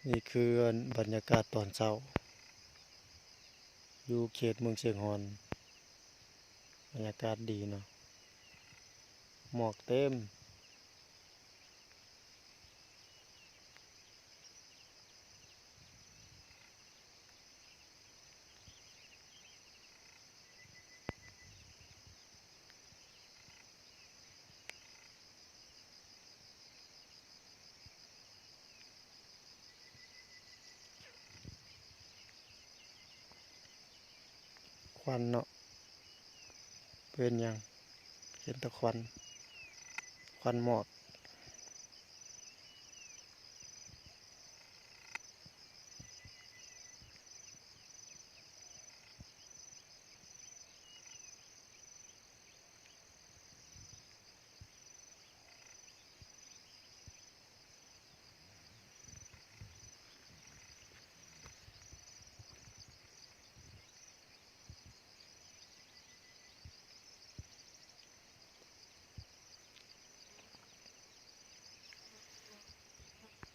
ນີ້ຄືບັນຍາກາດຕອນເຊົ້າ ຢູ່ເຂດເມືອງຊຽງຮ່ອນ ບັນຍາກາດດີເນາະ ໝອກເຕັມ. ຄວັນເນາະ ເປັນຫຍັງ ເຫັນແຕ່ຄວັນ ຄວັນໝອກ.